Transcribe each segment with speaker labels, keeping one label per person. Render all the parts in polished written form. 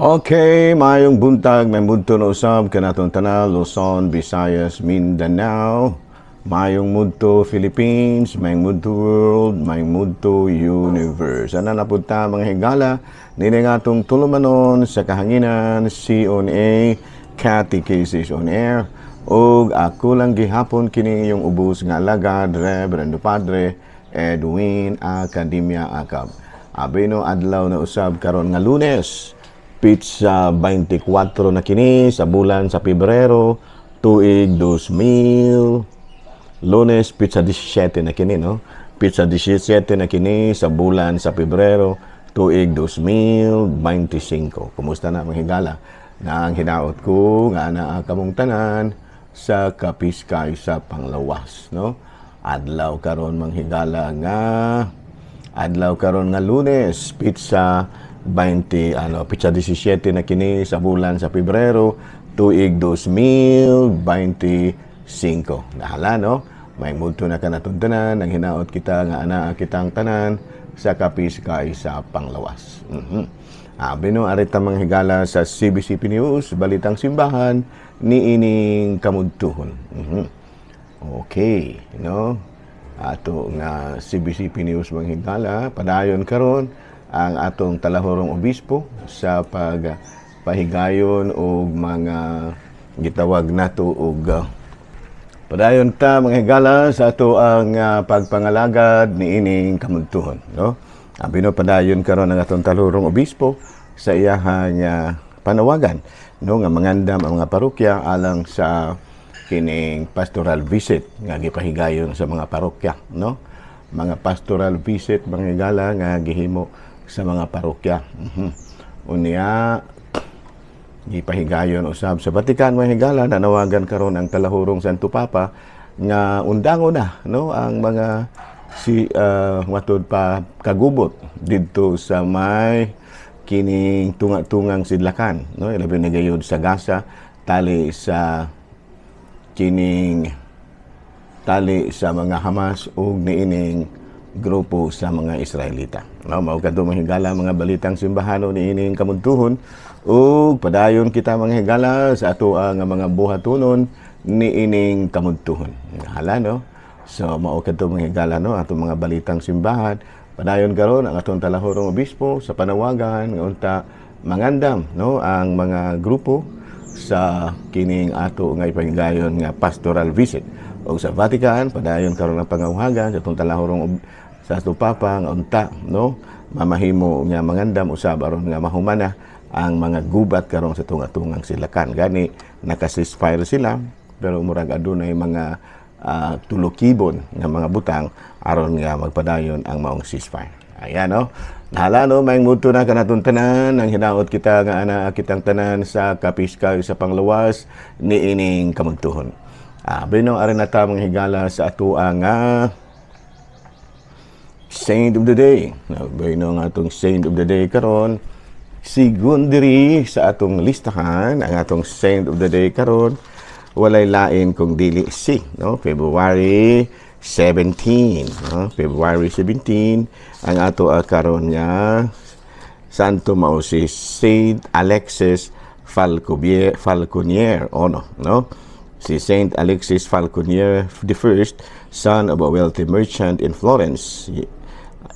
Speaker 1: Okay, mayong buntag, may mudto na usab kanatong tanan, Luzon, Visayas, Mindanao. Mayong mudto Philippines, mayong mudto world, mayong mudto universe. Ana na pud ta, mga higala, nini nga atong tulumanon sa kahanginan, CONA, Catechesis on Air. Og ako lang gihapon kini yung ubos nga alagad, Reverendo Padre Edwin Academia Acab. Abeno, adlaw na usab karon nga Lunes, petsa 24 na kini sa bulan sa Pebrero, tuig 2000. Lunes, petsa 17 na kini, no? Petsa 17 na kini sa bulan sa Pebrero, tuig 2025. Kumusta na, mga higala? Na ang hinaot ko nga naa kamong tanan sa kapiskay sa panglawas, no? Adlaw karon, mga higala, nga adlaw karon nga Lunes, petsa 20, ano, petsa 17 na kini sa bulan sa Pebrero, tuig 2025. Nahala, no? May mudto na kanatong tanan, ang hinaot kita nga anaa kitang tanan sa kapiskay sa panglawas. Abi no, arita, mga higala, sa CBCP News, Balitang Simbahan, ni ining kamudtuhon. Okay, no? Ato nga CBCP News, mga higala, padayon karon ang atong talahurong obispo sa pagpahigayon og mga gitawag nato og padayon ta, mga higala, sa ato ang pagpangalagad ni ining kamudtuhon, no? Abi no, padayon karon ang atong talahurong obispo sa iyahang panawagan, no, nga mangandam ang mga parokya alang sa kining pastoral visit nga gipahigayon sa mga parokya, no? Mga pastoral visit, mga higala, nga gihimo sa mga parokya. Unya gipahigayon usab sa Vatican, mga higala, nanawagan karon ang talahurong Santo Papa nga undango na, no, ang mga si matud pa kagubot didto sa may kining tunga-tungang sidlakan, no, labi na gayud sa Gaza, tali sa kining tali sa mga Hamas ug niining grupo sa mga Israelita. No, mao kadto, mga higala, mga balitang simbahano ni ining kamudtuhon ug padayon kita, mga higala, sa ato ang mga buhatonon ni ining kamudtuhon. Hala, no. So mao kadto, mga higala, no, atong mga balitang simbahan. Padayon karon ang atong talahurong obispo sa panawagan nga unta mangandam, no, ang mga grupo sa kining ato nga ipahigayon nga pastoral visit. Og sa Vatican, padayon karon ang pangawhagan sa atong talahurong sa atong Papa nga unta, no, mamahimo nga mangandam usab aron nga mahumana ang mga gubat karon sa tunga-tungang sidlakan. Gani naka-ceasefire sila pero murag adunay mga tulukibon nga mga butang aron nga magpadayon ang maong ceasefire. Ayan, no. Nahala, no, may muto na kanatong tanan, ang hinaot kita nga ana kitang tanan sa kapiskay sa panglawas ni ining kamudtuhon. Bino, arin na ta, mga higala, sa ato ang Saint of the Day. Bino, ang atong Saint of the Day karon, sigon diri sa atong listahan, ang atong Saint of the Day karon walay lain kung dili si, no, February 17, no? February 17 ang ato karon nga santo mao si Saint Alexis Falcobier Falconier Ono, no? Si Saint Alexis Falconier the First, son of a wealthy merchant in Florence,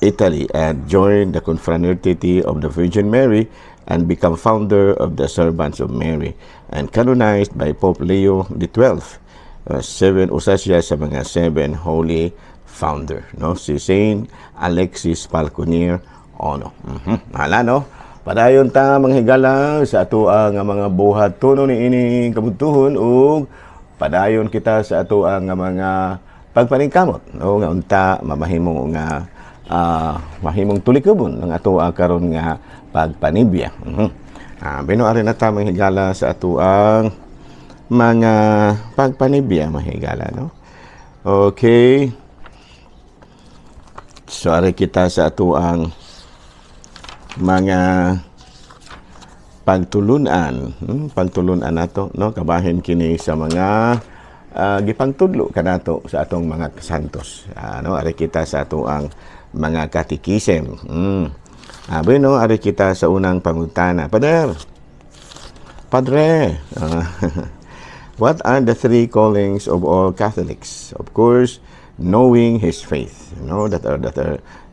Speaker 1: Italy, and joined the Confraternity of the Virgin Mary and become founder of the Servants of Mary and canonized by Pope Leo XII. Seven usa siya sa mga seven holy founder, no? Si Saint Alexis Falconier Ono. Hala, no? Padayon ta, mga higala, sa ato ang mga buhat tuno ni ini kabudtuhon ug padayon kita sa ato ang mga pagpaningkamot, no, nga unta mamahimo nga mahimong tulikubon ang ato karon nga pagpanibya. Bino, ari na ta, mga higala, sa ato ang mga pagpanibya, mga higala, no? Okay. So ari kita sa ato ang mga pagtulunan, pagtulunan nato, no, kabahin kini sa mga gipangtudlo kanato sa atong mga santos. No, ari kita sa ato ang mga katikisem. Bueno, ari kita sa unang pangutana. Pader, Padre, what are the three callings of all Catholics? Of course, knowing his faith. That are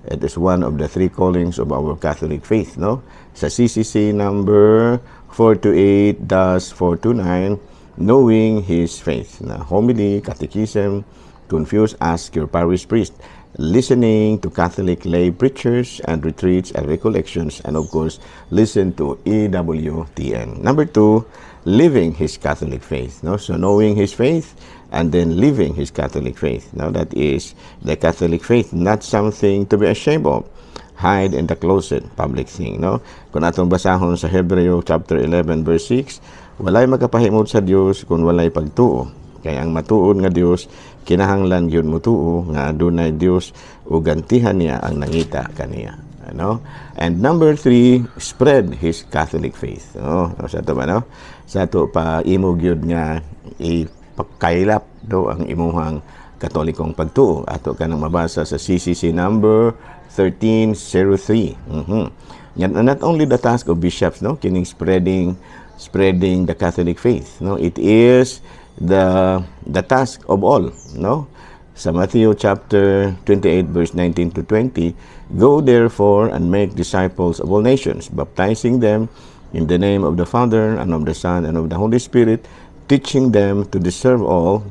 Speaker 1: it is one of the three callings of our Catholic faith, no? Sa CCC number 428-429, knowing his faith. Na homily, catechism, confuse, ask your parish priest. Listening to Catholic lay preachers and retreats and recollections, and of course, listen to EWTN. Number two, living his Catholic faith. No? So knowing his faith and then living his Catholic faith. Now that is the Catholic faith, not something to be ashamed of. Hide in the closet, public thing, no? Kung atong basahon sa Hebreo chapter 11 verse 6, walay makapahimot sa Dios kung walay pagtuo. Kay ang matuod nga Dios kinahanglan gyud motuo nga adunay Dios ug gantihan niya ang nangita kaniya. Ano? And number three, spread his Catholic faith. No? Sa ato ba, no? Sa ato pa imo gyud nga ipakaylap do ang imuhang Katolikong pagtuo. Ato ka nang mabasa sa CCC number 1303. Not only the task of bishops, no, kining spreading the Catholic faith, no? It is the task of all, no? Sa Matthew chapter 28 verse 19 to 20, "Go therefore and make disciples of all nations, baptizing them in the name of the Father and of the Son and of the Holy Spirit, teaching them to observe all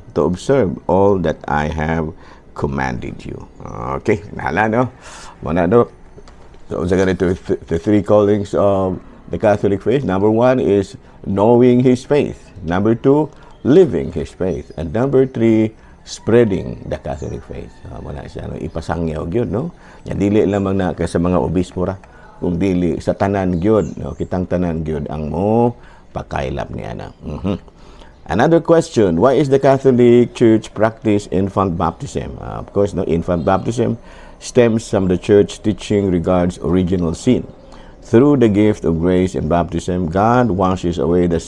Speaker 1: that I have commanded you." Okay, nahala, no? Muna, no? So, unsa ganito the three callings of the Catholic faith? Number one is knowing his faith. Number two, living his faith. And number three, spreading the Catholic faith. Wala siya, no? Ipasangyaw gyud, no? Ya, dili lamang na kay sa mga obispo ra, kung dili sa tanan gyud, no? Kitang tanan gyud ang mo pakaylap niya na. Another question, why is the Catholic Church practice infant baptism? Of course, no, infant baptism stems from the Church teaching regards original sin. Through the gift of grace in baptism, God washes away the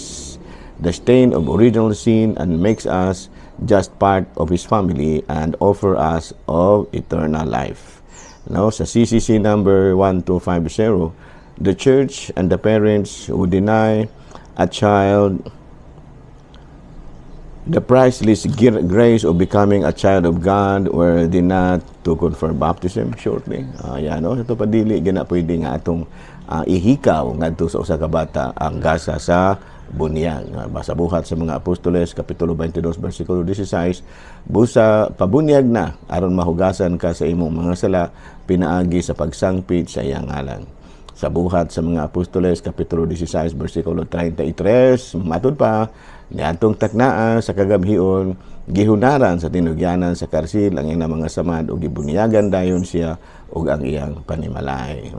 Speaker 1: stain of original sin and makes us just part of His family and offer us of eternal life. No, sa CCC number 1250, the Church and the parents who deny a child the priceless grace of becoming a child of God were they not to confer baptism shortly. Yan, no? Ito pa dili gina pwede nga atong ihikaw ngadto sa usa ka bata ang gasa sa bunyag. Sa Buhat sa mga Apostoles kapitulo 22 bersikulo 16, busa pabunyag na aron mahugasan ka sa imong mga sala pinaagi sa pagsangpit sa iyang ngalan. Sa Buhat sa mga Apostoles kapitulo 16 bersikulo 33, matud pa niadtong taknaa sa kagabhion, gihunaran sa tinugyanan sa karsil ang iyang mga samad ug gibunyagan dayon siya ug ang iyang panimalay.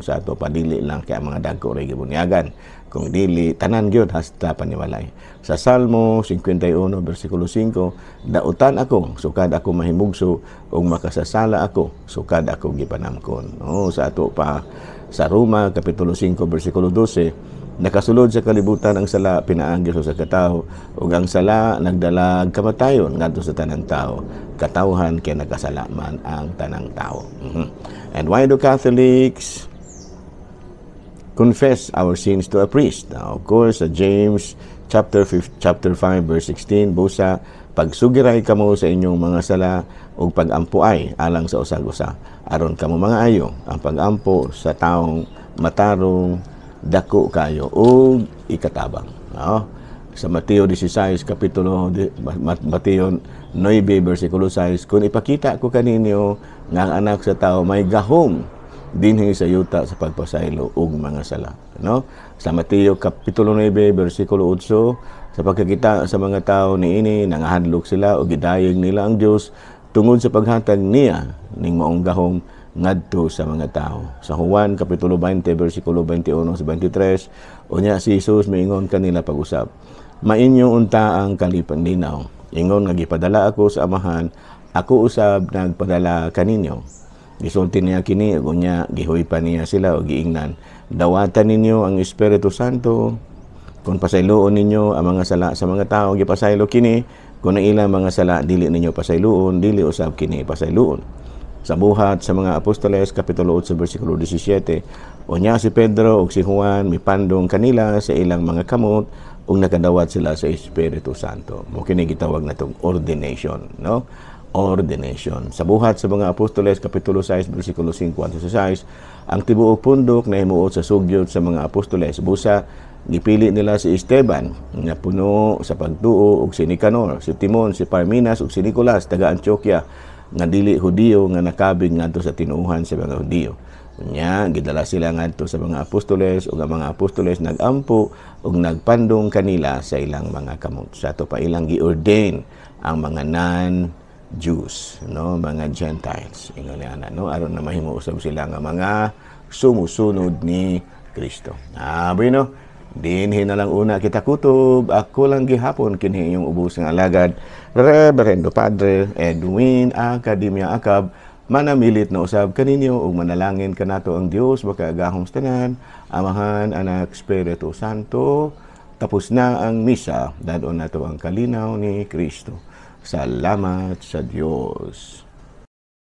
Speaker 1: Sa ato padili lang kay ang mga dagko ray gibunyagan, kung dili tanan gyud hasta panimalay. Sa Salmo 51 bersikulo 5, dautan ako sukad ako mahimugso ug makasasala ako sukad ako gipanamkon. Oh, sa ato pa sa Roma kapitulo 5 bersikulo 12, nakasulod sa kalibutan ang sala pinaagi sa katawo ug ang sala nagdala kamatayon ngadto sa tanang tao, katawhan kay nakasala man ang tanang tao. And why do Catholics confess our sins to a priest? Now, of course, sa James chapter 5, chapter 5 verse 16, busa pagsugiray kamo sa inyong mga sala ug pagampuay alang sa usag-usa aron kamo mga ayo. Ang pagampo sa taong matarong dako kayo ug ikatabang, no? Sa Mateo 16 kapitulo, Mateo 9 bersikulo 6, kung ipakita ko kaninyo nga ang Anak sa Tao may gahom dinhi sa yuta sa pagpasaylo og mga sala, no? Sa Mateo kapitulo 9 bersikulo 8, sa pagkakita sa mga tao niini, nangahadlok sila ug gidayeg nila ang Dios tungod sa paghatag niya ning maong gahom ngadto sa mga tao. Sa Juan kapitulo 20 bersikulo 21 sa 23, unya si Jesus miingon kanila pag-usab, "Mainyo unta ang kalipan linaw. Ingon nga gipadala ako sa Amahan, ako usab nagpadala kaninyo." Gisulti niya kini ug unya gihuypan niya sila ug giingnan, "Dawatan ninyo ang Espiritu Santo. Kung pasayloon ninyo ang mga sala sa mga tao, gipasaylo kini. Kung ang ilang mga sala dili ninyo pasayloon, dili usab kini pasayloon." Sa Buhat sa mga Apostoles kapitulo 8 bersikulo 17, unya si Pedro ug si Juan mipandong kanila sa ilang mga kamot. Ug nakadawat sila sa Espiritu Santo. Mao kini gitawag natong ordination, no? Ordination. Sa Buhat sa mga Apostoles kapitulo 6 bersikulo 5 hangtod sa 6, ang tibuok pundok nahimuot sa sugyot sa mga apostoles. Busa gipili nila si Esteban nga puno sa pagtuo ug si Nicanor, si Timon, si Parmenas ug si Nicolas taga Antioquia nga dili Hudiyo nga nakabig ngadto sa tinuohan sa mga Hudiyo. Unya, gidala sila ngadto sa mga apostoles ug ang mga apostoles nagampo ug nagpandong kanila sa ilang mga kamot. Sa ato pa ilang gi-ordain ang mga non-Jews, no, mga Gentiles. Ingon ni ana, no, aron na mahimo usab sila nga mga sumusunod ni Kristo. Ah, bueno, dinhi na lang una kita kutob. Ako lang gihapon kini inyong ubos nga alagad, Reverendo Padre Edwin Academia Acab, manamilit na usab kaninyo ug manalangin kanato ang Dios makagagahom sa tanan, Amahan, Anak, Espiritu Santo. Tapos na ang misa, dad-on nato ang kalinaw ni Kristo. Salamat sa Dios.